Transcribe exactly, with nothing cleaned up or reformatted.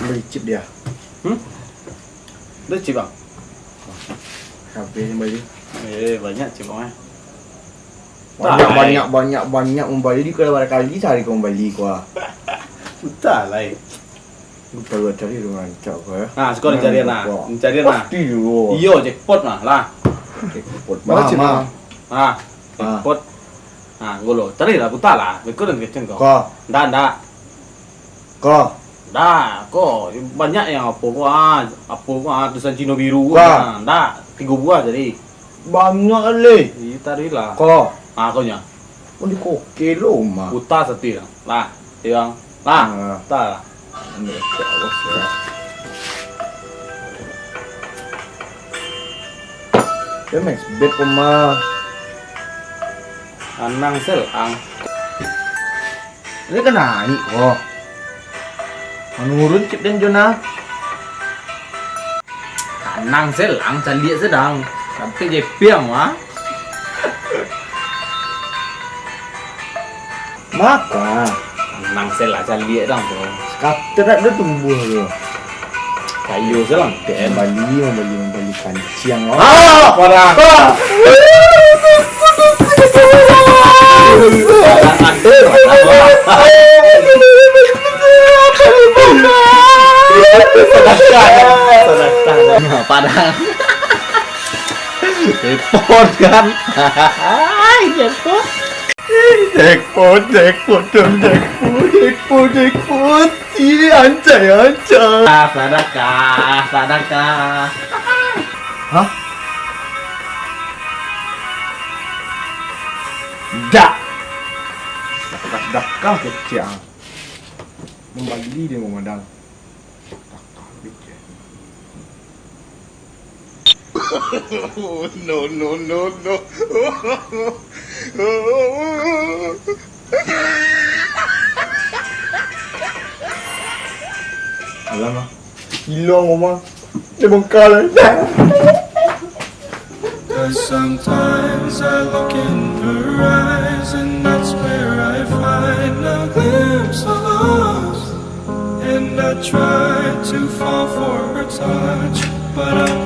Beli chip dia. Hmm? Ada chip, Bang? Habis yang beli. Eh, banyak chip, Bang, eh. Banyak-banyak-banyak membeli, kalau berapa kali sehari kau membeli, kau, ah. Entahlah, eh. Kau tahu cari dengan rancak kau, ya. Nah, sekarang cari, nah. Cari, nah. Pasti dulu. Iyo, jackpot mah, lah. Jackpot. Mana mah, chip, mah? Bang? Ah, jackpot. Nah, golo. Cari lah, putar lah. Beko dan kecen kau. Kau. Ndak, ndak. Kau. Ndak, kau. Banyak yang apa kau, ah. Apa kau, ah, tulisan Cino biru kau. Kau. Nah, ndak. Tiga buah jadi. Banyak leh. Iya, tadi lah. Kau. Ah, kau nya. Oh, di koke lo, mah. Putar satu lah. Lah, hilang. Lah, nah. Putar lah. Ini cak awas ya. Dia max bet, mah. Anang sel, ang. Ini kan naik, oh. Menurun chip dan Jona. Anang selang caliak sedang. Sampai jepiang, wah. Maka. Anang selang caliak dang tu. Kata nak dia tumbuh tu. Kayu selang. Bali, membali, membali kancing, wah. Ah, parah. Ah. Parah, ada, parah. Sadakah, sadakah. Padahal repot kan. Hai, repot. Repot, repot, dong, repot, repot, repot. Ih, ancai, ancai. Ah, sadakah, sadakah. Hah? Dak. Sadakah, sadakah kecek. Mambali dia mamandang. No, no, no, no. Alah, mah. Hilang, Oma. Dia bengkak lah. Cause sometimes I look in her eyes, and that's where I find a glimpse of us. And I try to fall for her touch, but I'm